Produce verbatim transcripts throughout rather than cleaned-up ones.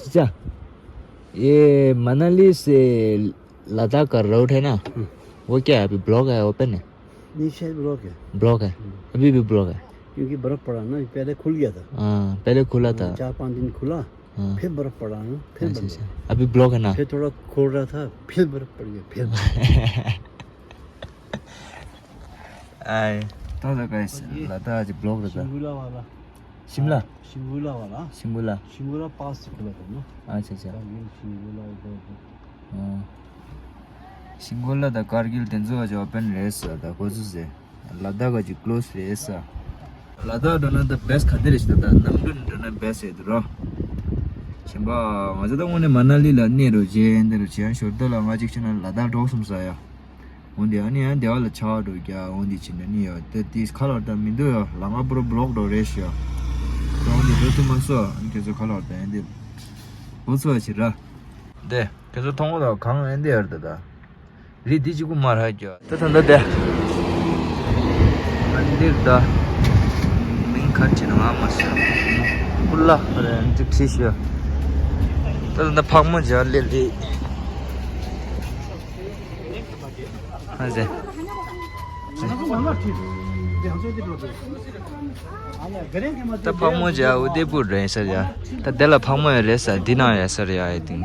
अच्छा, ये मनाली से लद्दाख का रोड है ना, हम्म। वो क्या है, अभी ब्लॉक है, ओपन है? नीचे ब्लॉक है। ब्लॉक है? हम्म। अभी भी ब्लॉक है? क्योंकि बर्फ पड़ा ना, पहले खुल गया था। हाँ, पहले खुला था। चार पांच दिन खुला, हाँ। फिर बर्फ पड़ा ना, फिर अच्छा, बंद हो गया। अच्छा। अभी ब्लॉक है ना? फिर थोड़ा खोल रहा था, फिर बर्फ पड़ गया, फिर बंद। आए, तो, तो गाइस, ये लद्दाख आज ब्लॉक रहता। शिंगुला वाला। शिमला? शिंगुला वाला। शिंगुला। शिंगुला पास से खुला था ना। अच्छा, अच्छा। कारगिल, शिंगुला, इधर, उधर। हाँ। शिंगुला ད་ཀར་གིལ་དེ་ཚོ་ཨ་ཅོ་ཨོ་པན་རེད་ས། ད་ཁོ་ཚོ་ཟེར། ལ་དྭགས་ཀྱི་ཀློ་སི་རེད་ས། ལ་དྭགས་འགྲོ་ན་ད་བེ་སི་ག་འདི་རེད་ཤི། ད་ད་གནམ་གྲུ་འགྲོ་ན་བེ་སི་ཡོད་དུ་རོ། གཞན་པ་ང་ཚོ་ད་དངོས་གནས་མ་ན་ལི་ལ་གནས་རོགས་བྱས་འདི་རོགས་བྱས་ཞོར་ད་ལ་ང་གཅིག་ཤི་ན་ལ་དྭགས་འགྲོ་སོང་ས་ཡ། འོན་ཏེ་ཨ་ནི་ཡང་སྡེ་བ་ལ་ཆ་བ་འགྲོ་རྒྱ་འོན་ཏེ་ཕྱིན་ན་ནི་ཡོད་དེ་དེ་ཁ་ལོར་ད་མི་འདུག་ཡོད་ལ་ང་པུ་རོ་བློག་འགྲོ་རེད་ཤི་ཡོད། ད་འོན་ཏེ་འགྲོ་ཐུབ་མ་སོང་ཨ་ནི་ཁྱེད་ཚོ་ཁ་ལོར་ད་ཡང་དེ་འོ་ཚོ་ཡ་ཕྱིར་ར། དེ། ཁྱེད་ཚོ་མཐོང་གོ་ད་གང་ཨེ་འདི་ཡར་ད་ད། རི་འདི་གཅིག་པུ་མ་རག་རྒྱུ། ད་ད་ད་དེ། ཨ་འདིར་ད། མིང་ག་ཅི་ན་ང་མ་ཤེས། ཀུ་ལ་རེ་འདི་ཁྲིད་ཤོད། ད་ད་ད་ཕག་མོ་ཇ་ལེ་ལེ། ཨ་ཟེ། ད་ཕག་མོ་ཇ་ཨུ་དེ་པུར་རེད་ས་ཇ། ད་དེ་ལ་ཕག་མོ་ཡོད་རེད་ས་འདི་ན་ཡོད་ས་རེད་ཨ་ཡི་ཏིང་།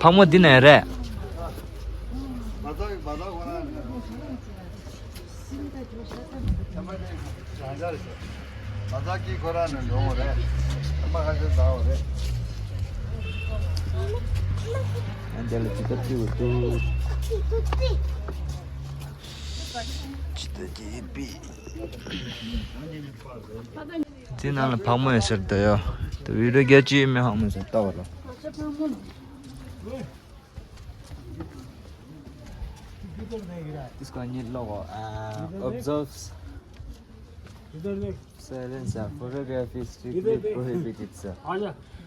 ཕག་མོ་འདི་ན་ཡོད་རེད། འདི་ལ་ཅི་ལྟར་བརྩིའུ་འདུག་ཅི་ལྟར་ཅི་པི། དེ་ནང་ལ་ཕག་མོ་ཡོད་ཟེར་འདུག་ཡོ། དེ་བི་ཌིའོ་རྒྱ་ཅི་ཡོད་མེད་ཧ་མ་སོང་ལྟ་བ་ལ། इसका ये लोगो, आ, observes. Silence, sir. Photography is strictly prohibited, sir.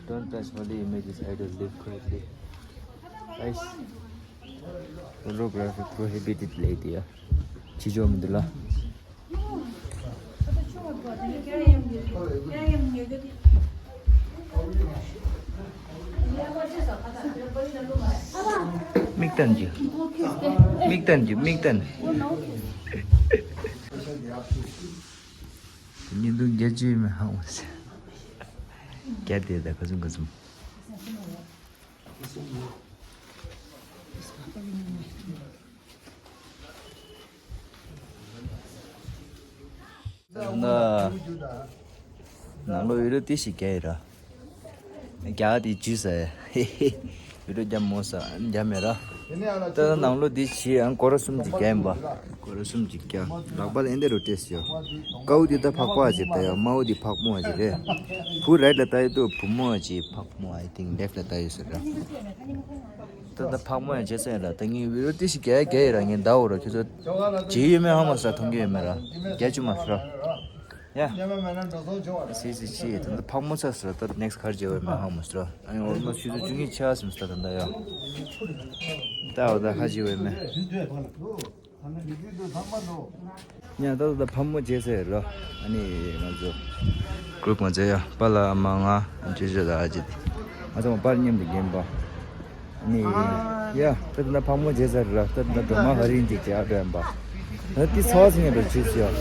Don't touch holy images, idols, live quietly. Guys, photography prohibited ལབ་དེ་ཡ། ཅི་ཆོག་མི་འདུག་ལ། མིག་བསྟན་རྒྱུ། མིག་བསྟན་རྒྱུ། མིག་བསྟན། བརྙན་ཐུང་རྒྱ་ཆེ་མེད་ཧ་འོ་ཟེར། རྒྱ་དེ་ད་ག་ཚུམ་ག་ཚུམ། ན། ནང་ལོ་ཡོད་རེད་དེ་ཞིག་རྒྱ་ཡིན་ར། རྒྱ་དེ་ཇུས་ཟེར། ཡོད་རེད་རྒྱ་མོ་ས་རྒྱ་མེད་ར། ད་ནང་ལོ་དེ་ཞིག་ཨང་སྐོར་གསུམ་གྱི་རྒྱ་ཡིན་པ། སྐོར་གསུམ་གྱི་རྒྱ། ལག་པ་ལ་ཨེ་འདྲ་རུ་སྤྲད་ཡོད། དཀར་པོ་དེ་ད་ཕག་པ་ཅིག་ད་ཡོད། དམར་པོ་དེ་ཕག་མོ་ཅིག་རེད། བུ་རའིཊ་ལ་ལྟ་ཡོད་དུ་བུ་མོ་ཅིག་ཕག་མོ་I think left ལ་ལྟ་ཡོད་ཟེར་ར། ད་ད་ཕག་མོ་ཡང་བྱེད་ས་ཡིན་ར། ད་ངའི་བི་ཌིའོ་ཏི་ཞིག་རྒྱག་རྒྱག་ཡིན་ར། ངས་ཟླ་འོ་ར་ཁྱོད་ཚོ་བྱེད་ཡོད་མེད་ཧ་མ་ས་མཐོང་གི་ཡོད་མེད་ར། རྒྱག་བཅུག་མ་ར། ཡ། སི་སི་ཆི་ད་ད་ཕག་མོ་ཚ་ས་ར། ད་ནེག་སི་ཊི་ག་རེ་བྱེད་ཡོད་མེད་ཧ་མ་ས་ར། ཨ་ནི་ཨོལ་མོ་སི་ཆུ་ཚོད་བཅུ་གཉིས་ཆགས་སོང་ས་ད་ད་ཡ། ད་འོ་ད་ཧ་བྱེད་ཡོད་མེད། ཉ་ད་ད་ཕག་མོ་བྱེད་ས་ཡོད་ར། ཨ་ནི་ང་ཚོ་གུ་རུབ་ང་ཚོ་ཡ་པ་ལ་མ་ང་ཇེ་ཇེ་ད་ཨ་ཅེ་དེ་ང་ཚོ་པར་མཉམ་དུ་རྒྱན་པ། ཨ་ནི་ཡ་ད་ད་ཕག་མོ་བྱེད་ས་ར། ད་ད་སྒྲོལ་མ་ཧ་རིང་ཅིག་བྱེད་ཨ་འགྲོ་ཡན་པ། ད་དེ་ཚ་བ་ཚིག་ངེས་པར་བྱེད་ས་ཡོད།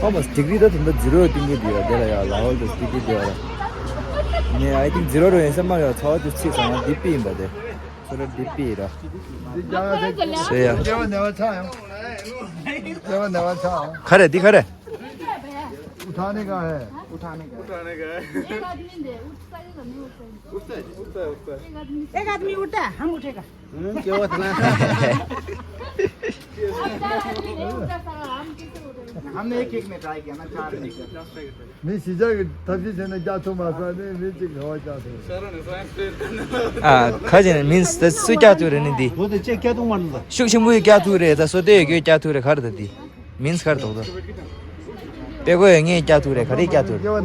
ཨ་མ་ཌིག་རི་ད་ད་ད་ཛི་རོ་ཡོད་ཏིང་གི་དེ་ཡོད་དེ་ལ་ཡ་ལ་ཧོལ་དུ་སི་པི་ཊི་དེ་ཡོད་ར། ནི་I think ཛི་རོ་རོ་ཡིན་ས་མ་ཡོད་ཚ་བ་དུ་ཚིག་ས་ང་དེ་པི་ཡིན་པ་དེ། སོ་ར་དེ་པི་ར། སེ་ཡ། ཁ་རེ་འདི་ཁ་རེ། उठाने का है। उठाने का है। एक आदमी दे, उठ सकता है, नहीं उठ सकता। उठता है, उठता है, उठता है। एक आदमी उठता है, हम उठेगा। हम्म, क्या बात ना। हमने एक एक में ट्राई किया ना, चार में किया। མི་ཞི་བྱ་གི་ཐབས་ཤེས་བྱས་ན་རྒྱག་ཐུབ་མ་སོང་ནི་མི་གཅིག་ག་བ་རྒྱག་ཐུབ། ཨ་ཁ་ཅིག་ནི་མིན་སུ་རྒྱག་ཐུབ་རེད་ནི་འདི། ཤུགས་ཆེན་པོ་ཡི་རྒྱག་ཐུབ་རེད། ད་སོ་ཏེ་ཡོད་རྒྱག་ཐུབ་རེད། ག་རེ་ད་འདི་མིན་སུ་ག་རེ་དོག་ད། པེ་གོ་ཡོད་ངས་རྒྱག་ཐུབ་རེད། ག་རེ་རྒྱག་ཐུབ་རེད།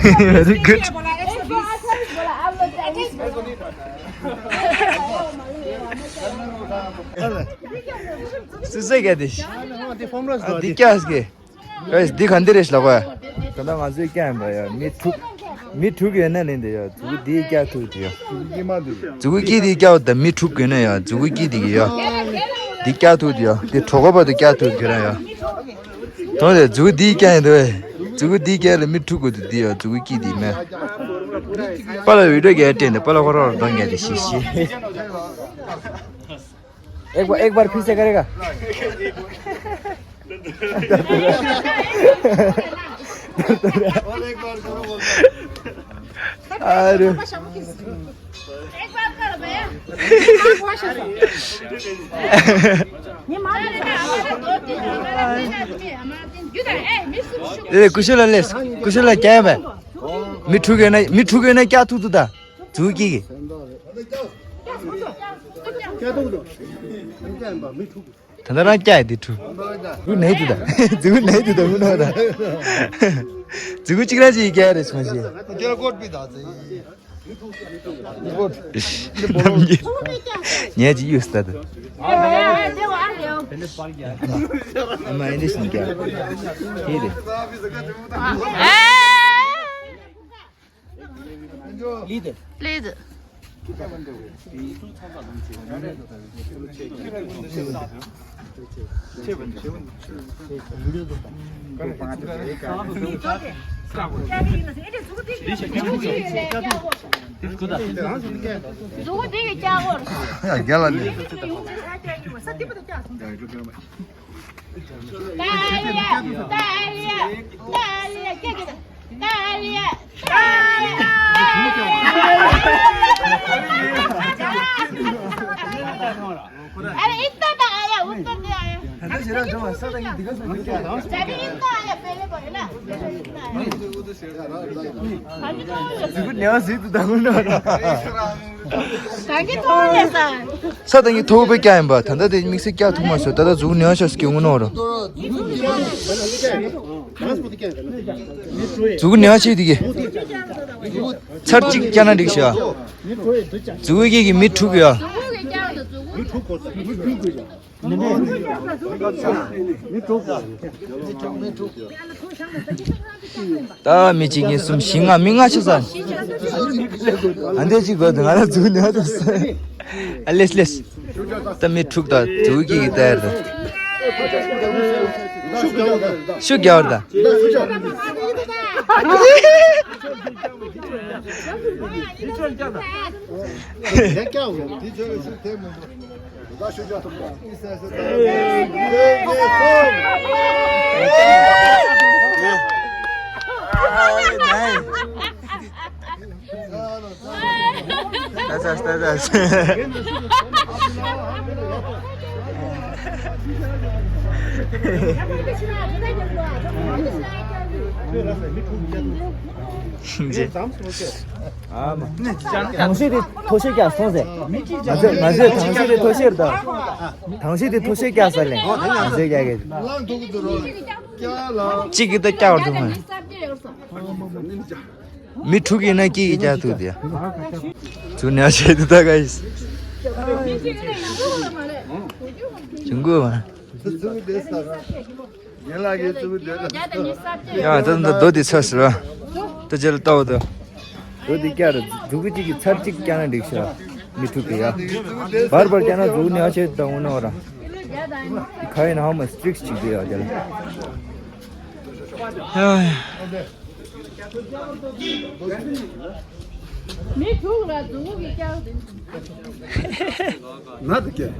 Very good. Suse kya de? འདི་ཀྱ་ཟེར་གི། ཨེ་འདི་ག་འདི་རེད་ལ་གོ། ད་ལྟ་ང་ཚོའི་ཀྱ་ཡིན་པ་ཡ། མི་དྲུག་མི་དྲུག་ཡོད་ན་ནི་འདི་ཡ། མཛུ་གུ་འདི་ཀྱ་ཐུག་འདི་ཡ། མཛུ་གུ་དཀྱིལ་འདི་ཀྱ་འོ་ད་མི་དྲུག་ཡོད་ན་ཡ། མཛུ་གུ་དཀྱིལ་འདི་གི་ཡ། འདི་ཀྱ་ཐུག་འདི་ཡ། འདི་གྲོད་ཁོག་བར་དུ་ཀྱ་ཐུག་གི་ར་ཡ། དོན་དེ་མཛུ་གུ་འདི་ཀྱ་ཡིན་འདི་བས། མཛུ་གུ་འདི་ཀྱ་ལ་མི་དྲུག་དགོས་འདུག་འདི་ཡ། མཛུ་གུ་དཀྱིལ་འདི་མེད། པ་ལ་བི་ཌིའོ་རྒྱག་སྟེང་དེ་པ་ལ་ཁོ་རང་རང་རྒྱག་དེ་ཤི་ཤི། एक बार, एक बार फिर से करेगा। अरे। ए, कुशल ले, कुशल क्या है भाई? मिठू के नहीं, मिठू के नहीं क्या तू तू था? तू की? क्या तू तू? क्या तू तू? क्या है बा? मिठू। ད་ལྟ་རང་སྐྱ་ཡི་དེ་ཁྲུ། རུ་ནས་དེ་ད། རྫི་གུ་ནས་དེ་ད་མི་ནོ་ད། རྫི་གུ་གཅིག་ར་ཅིག་སྐྱ་རེ་སོང་ཞེས། ཉལ་གྱི་ཡོད་ས་ད། ཨ་མ་ཨེ་འདི་སུན་སྐྱ། ཧེ་རེ། ལི་དེ། ལི་དེ། རྒྱ་ལ་ནི། ཏཱ་ལི་ཡ། ཏཱ་ལི་ཡ། ཏཱ་ལི་ཡ། ཏཱ་ལི་ཡ། ཏཱ་ལི་ཡ། ཨ་རེ། ཨི་ཏཱ་ཏཱ། ཨ་ཡ། ཨུ་ཏཱ་ཏཱ། ཨ་ཡ། ཏཱ་ལི་ཡ། ཨི་ཏཱ། ཨ་ཡ། པེ་ལེ་པ་ཡོད་ན། རྫི་གུ་ནས་ཟིག་ཏུ་ད་གུ་ནོ་ར། གང་གི་ཐོག་ནས་ས། ས་དང་གི་ཐོག་པའི་སྐྱ་ཡིན་པ། ད་ལྟ་དེ་དམིགས་བསལ་སྐྱ་ཐུག་མ་སོང་། ད་ལྟ་རྫི་གུ་ནས་ཤ་སྐྱེ་གུ་ནོ་ར། རྫི་གུ་ནས་ཆེ་དེ་གི། ཚར་གཅིག་སྐྱ་ན་འགྲིག་ཤག་རྫི་གུ་གི་གི་མི་དྲུག་ཡ། ད་མི་གཅིག་གཉིས་གསུམ་བཞི་ལྔ། མི་ལྔ་ཆགས་ས། ཨ་འདས་གཅིག་གོ་ད་ང་ལ་རྫི་གུ་ནས་ཨ་ལེས་ལེས། ད་མི་དྲུག་ད་རྫི་གུ་གི་གི་ད་ཡར་ད། ཤུགས་རྒྱག་བར་ད། ཨ་མ། དང་ཤེས་དེ་མཐོ་ཤེས་ཀྱང་སོང་ཟེར། ང་ཚོས་ང་ཚོས་དང་ཤེས་དེ་མཐོ་ཤེས་རེད་ད། དང་ཤེས་དེ་མཐོ་ཤེས་ཀྱང་ས་ལེན། ང་ཚོས་ཀྱང་གི། གཅིག་གིས་ད་སྐྱག་བར་འདུག་མ། མི་དྲུག་ཡིན་ན་སྐྱིད་ཀྱི་རྒྱག་ཐུབ་དེ། ཚུར་ཉག་བྱས་དུ་ད་ག་ཡིས། ཅུང་གོ་བ། ཡ་ད་ད་རྡོ་དེ་ཚ་ཟེར་བ། ད་ཅེ་ལ་ལྟ་བ་ད། རྡོ་དེ་བཀྱག་ར་མཛུ་གུ་གཅིག་གིས་ཚར་གཅིག་བཀྱག་ན་འགྲིག་ཤག་མི་དྲུག་གི་ཡ། བར་བར་བཀྱག་ན་མཛུ་གུ་ཉག་བྱས་དུ་ད་འོ་ན་བ་ར། ཁ་ཡིན་ཧ་མ་སི་ཊིག་ཅིག་དེ་ཡ་དེ་ལ། ཡ་ཡ། མི་དྲུག་ལ་མཛུ་གུ་གི་བཀྱག་དེ། ང་དེ་སྐད།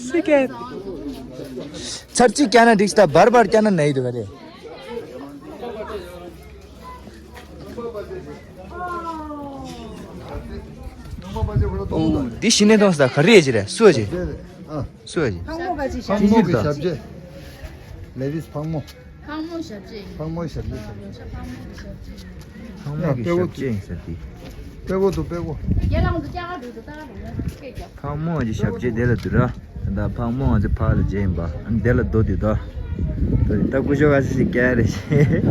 སི་ཀེ། ཚར་གཅིག་བཀྱག་ན་འགྲིག་ད། བར་བར་བཀྱག་ན་ན་ཡི་དུ་ག་རེ། འདི་ཤི་ནས་གཏོང་ས་ག་རེ་ཡེ་ཅི་རེད། སུ་ཅི། སུ་ཅི། ཕག་མོ་ག་ཅི་ཞབས། ཕག་མོ་གི་ཞབས་རྗེས། ལེ་ཝིས་ཕག་མོ། ཕག་མོ་ཞབས་རྗེས། ཕག་མོ་གི་ཞབས་རྗེས་ཡིན་ས་དེ། པེ་གོ་འདུག་པེ་གོ། རྒྱལ་ལང་དུ་སྐྱ་ག་འདུག་ད་ལ་སྐད་རྒྱབ། ཕག་མོ་གི་ཞབས་རྗེས་དེ་ལ་འདུག་ར། ད་ཕག་མོ་ང་ཚོ་ཕག་ལ་རྗེས་ཡིན་པ། ཨ་ནི་དེ་ལ་རྡོ་འདུག་ད། ད་སྐུ་ཞབས་ཨ་སི་ཞིག་སྐྱ་རེ་ཞེས།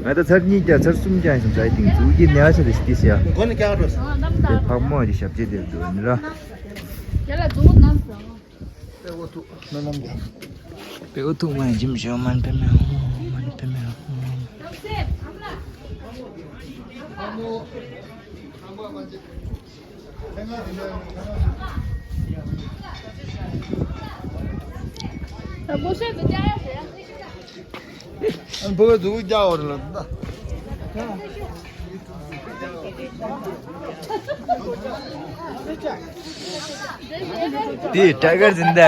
ང་ད་ཚར་གཉིས་ཀྱང་ཚར་གསུམ་ཀྱང་ཞིག་ད་ཐེངས་མཛུ་གུ་ནས་ཆ་རེ་ཞིག་དེ་ཞེས། མགོ་ནས་སྐྱ་རོ། དེ་ཕག་མོ་གི་ཞབས་རྗེས་དེ་འདུག་ནི་ར། དེ་ལ་མཛུ་གུ་ནང་དུ། པེ་ཨོ་ཐུག་མ་ཡིན་ཇིམ་ཞོ་མན་པེ་མེ་ཧོ། མན་པེ་མེ་ཧོ། ཨ་བོ་བས་འདུག་རྒྱག་འོར་ལ་ད། དེ་ཊའི་གར་ཟིན་ད།